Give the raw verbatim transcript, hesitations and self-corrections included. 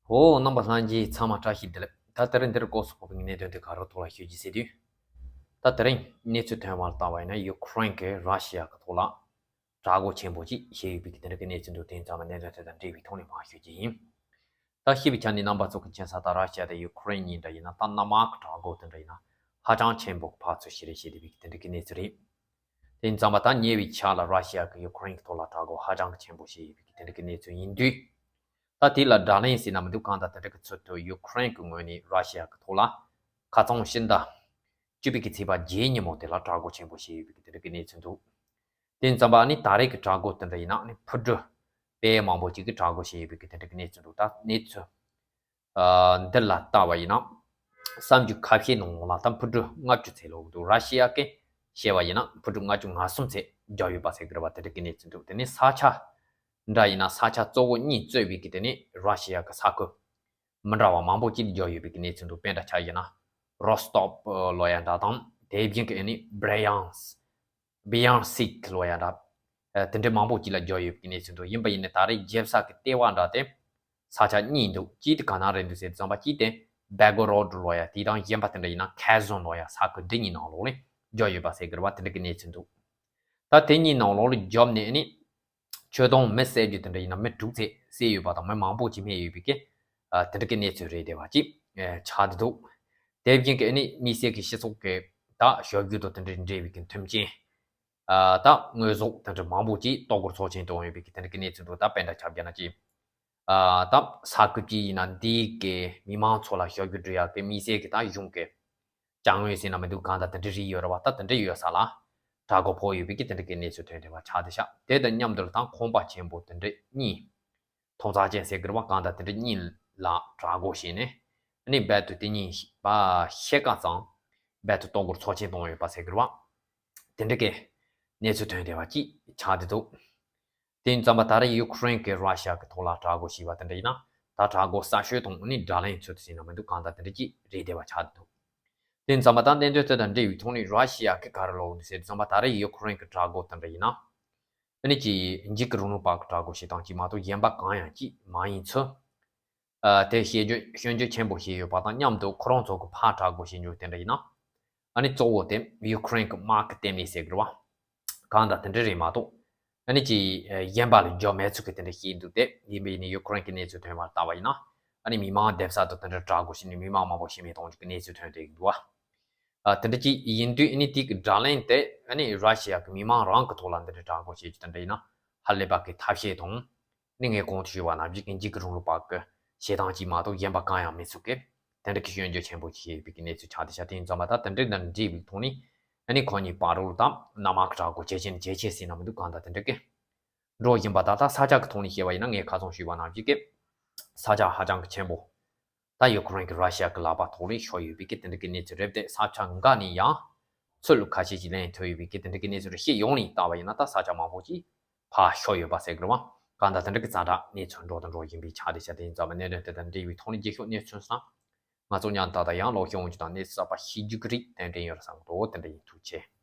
ཨོ། རྣམ་པ་ལྷན་རྒྱས་ཚང་མ་བཀྲ་ཤིས་བདེ་ལེགས། ད་དེ་རིང་འདིར་སྐོར་སུ་ཕོག་པའི་གནད་དོན་དེ་ག་རེ་ཐོག་ལ་ཞུ་རྒྱུ་ཟེར་དུས། ད་དེ་རིང་གནས་ཚུལ་ཐོན་པར་བལྟས་པ་ཡིན་ན། ཡུ་ཁུ་རེན་གྱིས་ར་ཤི་ཡ་གི་ཐོག་ལ་དྲག་རྒོལ་ཆེན་པོ་ཅིག་བྱས་ཡོད་པའི་གི་དེ་འདྲ་གི་གནས་ཚུལ་འདུག་དེ་ཙམ་གནད་དོན་དེ་དང་འབྲེལ་བའི་ཐོག་ནས་མར་ཞུ་རྒྱུ་ཡིན། ད་ཤེས་པའི་ཆ་ནས་རྣམ་པ་ཚོ་གི་མཁྱེན་གསལ་ལྟར་ར་ཤི་ཡ་དང་ཡུ་ཁུ་རེན་གཉིས་འདྲ་ཡིན་ན། ད་གནམ་དམག་གི་དྲག་རྒོལ་དེ་འདྲ་ཡིན་ན་ཧ་ཅང་ཆེན་པོ་ཕར་ཚུར་བཤེར་བྱས་བསྡད་པའི་གི་དེ་འདྲ་གི་གནས་ཚུལ་རེད། དེ་ཙམ་པ་ད་ཉེ་བའི་ཆར་ལ་ར་ཤི་ཡ་གིས་ཡུ་ཁུ་རེན་གྱི་ཐོག་ལ་དྲག་རྒོལ་ཧ་ཅང་གི་ཆེན་པོ་བྱས་ཡོད་པའི་གི་དེ་འདྲ་གི་གནས་ཚུལ་ཡིན་དུས། ད་དེ་ལ་དགྲ་ལན་ཟེར་ན་མི་འདུག་གང་ལྟར་དེ་འདྲ་གི་ཚུལ་དུ་ཡུ་ཁུ་རེན་གྱི་ངོས་ནས་ར་ཤི་ཡ་གི་ཐོག་ལ་ཁ་སང་ཕྱི་ཟླ་བཅུ་པའི་གི་ཚེས་པ་བརྒྱད་ཉིན་མོ་དེ་ལ་དྲག་རྒོལ་ཆེན་པོ་བྱས་ཡོད་པའི་གི་དེ་འདྲ་གི་གནས་ཚུལ་འདུག་དེ་ཙམ་པ་ནི་ད་རེས་ཀྱི་དྲག་རྒོལ་དེ་འདྲ་ཡིན་ན་ནི་འཕུར་གྲུ་དཔེ་མང་པོ་ཅིག་གིས་དྲག་རྒོལ་བྱས་ཡོད་པའི་གི་དེ་འདྲ་གི་གནས་ཚུལ་འདུག་ད་གནས་ཚུལ་ཨ་འདི་ལ་བལྟས་པ་ཡིན་ན། གསར་འགྱུར་ཁ་ཤས་ནང་ལ་ད་འཕུར་གྲུ་ལྔ་བཅུ་ཙམ་སླེབས་འདུག་ར་ཤི་ཡ་གིས་བཤད་པ་ཡིན་ན་འཕུར་གྲུ་ལྔ་བཅུ་ང་གསུམ་ཙམ་བརྒྱབ་ཡོད་པ་ཟེར་གི་རེད་པ། དེ་འདྲ་གི་གནས་ཚུལ་འདུག་དེ་ནས་ས་ཆ་འདྲ་ཡིན་ན་ས་ཆ་གཙོ་བོ་གཉིས་གཙོས་པའི་གི་དེ་ནས་ར་ཤི་ཡ་གི་ས་ཁུལ་མི་འདྲ་བ་མང་པོ་ཅིག་བརྒྱབ་ཡོད་པའི་གི་གནས་ཚུལ་འདུག་དཔེ་འདྲ་ཆ་བཞག་ན་རོ་སི་ཏོབ་ལབ་ཡ་འདྲ་དང་། དེ་བཞིན་གི་ཨ་ནི་བྷི་རི་ཡང་སི་བྷི་ཡང་སིག་ལབ་ཡ་འདྲ། ཨ་དེ་འདྲའི་མང་པོ་ཅིག་ལ་བརྒྱབ་ཡོད་པའི་གནས་ཚུལ་འདུག་ཡིན་པ་ཡིན་ནའི་ད་རེས་རྒྱབ་ས་གི་ལྟེ་བ་འདྲ་དེ་ས་ཆ་གཉིས་འདུག་གཅིག་དེ་ག་ན་རེད་འདུག་ཟེར་དུས་ཙམ་པ། གཅིག་དེ་བྷེ་གོ་རོ་ཌི་ལབ་ཡ་དེ་དང་། གཞན་པ་དེ་འདྲ་ཡིན་ན་ཁེ་ཟོན་ལབ་ཡ་ས་ཁུལ་འདི་གཉིས་ནང་ལོགས་ལ་བརྒྱབ་ཡོད་པ་ཟེར་གི་རེད་པ། དེ་འདྲ་གི་གནས་ཚུལ་འདུག་ད་དེ་གཉིས་ནང་ལོགས་ལ་བརྒྱབ་ནས་ཨ་ནི་ཆུ་དོང་མི་བསད་རྒྱུ་དེ་འདྲ་ཡིན་ན་མི་དྲུག་ཙམ་བསད་ཡོད་པ་དང་། མི་མང་པོ་ཅིག་རྨས་ཡོད་པའི་གི་ཨ་དེ་འདྲ་གི་གནས་ཚུལ་རེད་བསྡད་པ་ཅིག་ཨ་ཆགས་བསྡད་འདུག་དེ་བཞིན་གི་ཨ་ནི་དམིགས་བསལ་གི་སྤྱི་ཚོགས་ཀྱི་ད་ཞབས་ཞུ་དང་དེ་འདྲ་འབྲེལ་བའི་གི་མཐུན་རྐྱེན་ཨ་ད་དངོས་ཟོག་དེ་འདྲ་མང་པོ་ཅིག་གཏོར་རྒོལ་ཚབས་ཆེན་བཏང་ཡོད་པའི་གི་དེ་འདྲ་གི་གནས་ཚུལ་འདུག་ད་དཔེ་འདྲ་ཆ་བཞག་ན་ཅིག་ཨ་ད་ས་ཁུལ་གཅིག་ཡིན་ན་འདི་གི་མི་མང་ཚོ་ལ་ཞབས་ཞུ་སྒྲུབ་ཡག་གི་དམིགས་བསལ་གི་ད་གཞུང་གི་དཔྱ་དངུལ་ཟེར་ན་མི་འདུག་གང་ལྟར་དེ་འདྲ་རིགས་ཡོད་རེད་པ། ད་དེ་འདྲ་ཡོད་ས་ལ་དྲག་རྒོལ་ཕོག་ཡོད་པའི་གི་དེ་འདྲ་གི་གནས་ཚུལ་ཐོན་བསྡད་པ་ཆགས་བསྡད་ཤག་དེ་དང་མཉམ་དུ་ད་ཁང་པ་ཆེན་པོ་དེ་འདྲ་གཉིས། ཐོག་རྩེག་ཅན་ཟེར་གི་རེད་པ། གང་ལྟར་དེ་འདྲ་གཉིས་ལ་དྲག་རྒོལ་བྱས་ནས་ཨ་ནི་རྦད་དེ་དེ་གཉིས་པ་ཕྱེད་ཀ་ཙམ་རྦད་དེ་གཏོར་རྒོལ་ཚབས་ཆེན་བཏང་ཡོད་པ་ཟེར་གི་རེད་པ། དེ་འདྲ་གི་གནས་ཚུལ་ཐོན་བསྡད་པ་ཅིག་ཆགས་བསྡད་འདུག་དེ་ཙམ་པ་ད་རེས་ཡུ་ཁུ་རེན་གྱིས་ར་ཤི་ཡ་གི་ཐོག་ལ་དྲག་རྒོལ་བྱས་པ་དེ་འདྲ་ཡིན་ན། ད་དྲག་རྒོལ་གསར་ཤོས་དང་ཨ་ནི་དགྲ་ལན་ཚུལ་དུ་ཟེར་ན་མི་འདུག་གང་ལྟར་དེ་འདྲ་ཅིག་རེད་བསྡད་པ་ཆགས་འདུག་དེ་ཙམ་པ་ད་གནད་དོན་དེ་དང་འབྲེལ་བའི་ཐོག་ནས་ར་ཤི་ཡ་གིས་ག་རེ་ལབ་འདུག་ཟེར་དུས་ཙམ་པ། ད་རེས་ཡུ་ཁུ་རེན་གྱི་དྲག་རྒོལ་དེ་འདྲ་ཡིན་ན་ཨ་ནི་ཅིག་འཇིགས་སྐུལ་རིང་ལུགས་པ་གི་དྲག་རྒོལ་བྱེད་སྟངས་ཅིག་མ་གཏོགས་གཞན་པ་གང་ཡང་ཅིག་མ་ཡིན་ཚུལ། ཨ་དེ་བཤད་རྒྱུ་སྐྱོན་བརྗོད་ཆེན་པོ་བྱས་ཡོད་པ་དང་མཉམ་དུ་ཁོ་རང་ཚོ་གི་ཕར་དྲག་རྒོལ་བྱེད་རྒྱུ་དེ་འདྲ་ཡིན་ན། ཨ་ནི་གཙོ་བོ་དེ་ཡུ་ཁུ་རེན་གྱི་དམག་གི་ལྟེ་གནས་ཟེར་གི་རེད་པ། གང་ལྟར་དེ་འདྲ་རེད་མ་གཏོགས། ཨ་ནི་ཅིག་གཞན་པ་ལ་འཇོག་མེད་ཚུལ་གྱི་དེ་འདྲ་བཤད་འདུག་དེ་ཡིན་པ་ཡིན་ནའི་ཡུ་ཁུ་རེན་གྱི་གནས་ཚུལ་ཐོན་པར་བལྟས་པ་ཡིན་ན། ཨ་ནི་མི་མང་སྡེབ་གསར་དུ་དེ་འདྲ་དྲག་རྒོལ་བྱས་ནས་མི་མང་མང་པོ་ཤི་རྨས་གཏོང་རྒྱུ་གི་གནས་ཚུལ་ཐོན་བསྡད་ཀྱི་འདུག་པ། ཨ་དེ་འདྲ་ཅིག་ཡིན་དུས་ཨ་ནི་དེ་གི་དགྲ་ལན་དེ་ཨ་ནི་ར་ཤི་ཡ་གི་མི་མང་རང་གི་ཐོག་ལ་འདི་འདྲ་དྲག་རྒོལ་བྱེད་རྒྱུ་དེ་འདྲ་ཡིན་ན་ཧ་ལས་པ་གི་ཐབས་ཤེས་དང་། ནི་ངས་གོང་དུ་ཞུས་པ་ནང་བཞིན་གྱི་འཇིགས་སྐུལ་རིང་ལུགས་པ་གི་བྱེད་སྟངས་ཅིག་མ་གཏོགས་གཞན་པ་གང་ཡང་མེད་ཚུལ་གྱི་དེ་འདྲ་གི་སྐྱོན་བརྗོད་ཆེན་པོ་ཅིག་བྱས་ཡོད་པའི་གི་གནས་ཚུལ་ཆགས་བསྡད་ཤག་དེ་ཡིན་ཙང་མ་ད་དེ་འདྲ་དང་འབྲེལ་བའི་ཐོག་ནས་ཨ་ནི་ཁོ་གཉིས་བར་དུ་དང་གནམ་དམག་གི་དྲག་རྒོལ་ཇེ་ཆེ་ནས་ཇེ་ཆེ་ཟེར་ན་མི་འདུག་གང་ལྟར་དེ་འདྲ་གི་འགྲོ་བཞིན་པ། ད་ལྟ་ས་ཆ་གི་ཐོག་ནས་བཤད་པ་ཡིན་ན་ངས་ཁ་སང་ཞུས་པ་ནང་བཞིན་གྱི་ས་ཆ་ཧ་ཅང་གི་ཆེན་པོ། ད་ཡུ་ཁུ་རེན་གྱི་ར་ཤི་ཡ་གི་ལག་པ་ཐོག་ལ་ཤོར་ཡོད་པའི་གི་དེ་འདྲ་གི་གནས་ཚུལ་རེད་དེ། ས་ཆ་འགའ་ནས་ཡང་ཚུར་ཁ་ཤས་ཤིག་ལེན་ཐུབ་ཡོད་པའི་གི་དེ་འདྲ་གི་གནས་ཚུལ་རེད། སྤྱི་ཡོངས་ནས་བལྟས་པ་ཡིན་ན་ད་ས་ཆ་མང་པོ་ཅིག་ཕར་ཤོར་ཡོད་པ་ཟེར་གི་རེད་པ། གང་ལྟར་དེ་འདྲ་གི་ཛ་དྲག་གནས་ཚུལ་འགྲོ་དང་འགྲོ་བཞིན་པའི་ཆ་དེ་ཆ་དེ་ཡིན་ཙང་མ་གནད་དོན་དེ་དང་འབྲེལ་བའི་ཐོག་ནས་རྗེས་ཕྱོགས་གནས་ཚུལ་སོང་ཙང་། ང་ཚོ་མཉམ་དུ་ད་ལྟ་ཡང་ལོག་ཤོག་འོང་རྒྱུ་དང་གནས་ཚུལ་གསར་པ་ཤེས་རྒྱུ་གི་རིགས་ཏན་ཏན་ཡོད་རེད་བསམ་གི་འདུག་དེ་འདྲ་ཡིན། ཐུགས་རྗེ་ཆེ།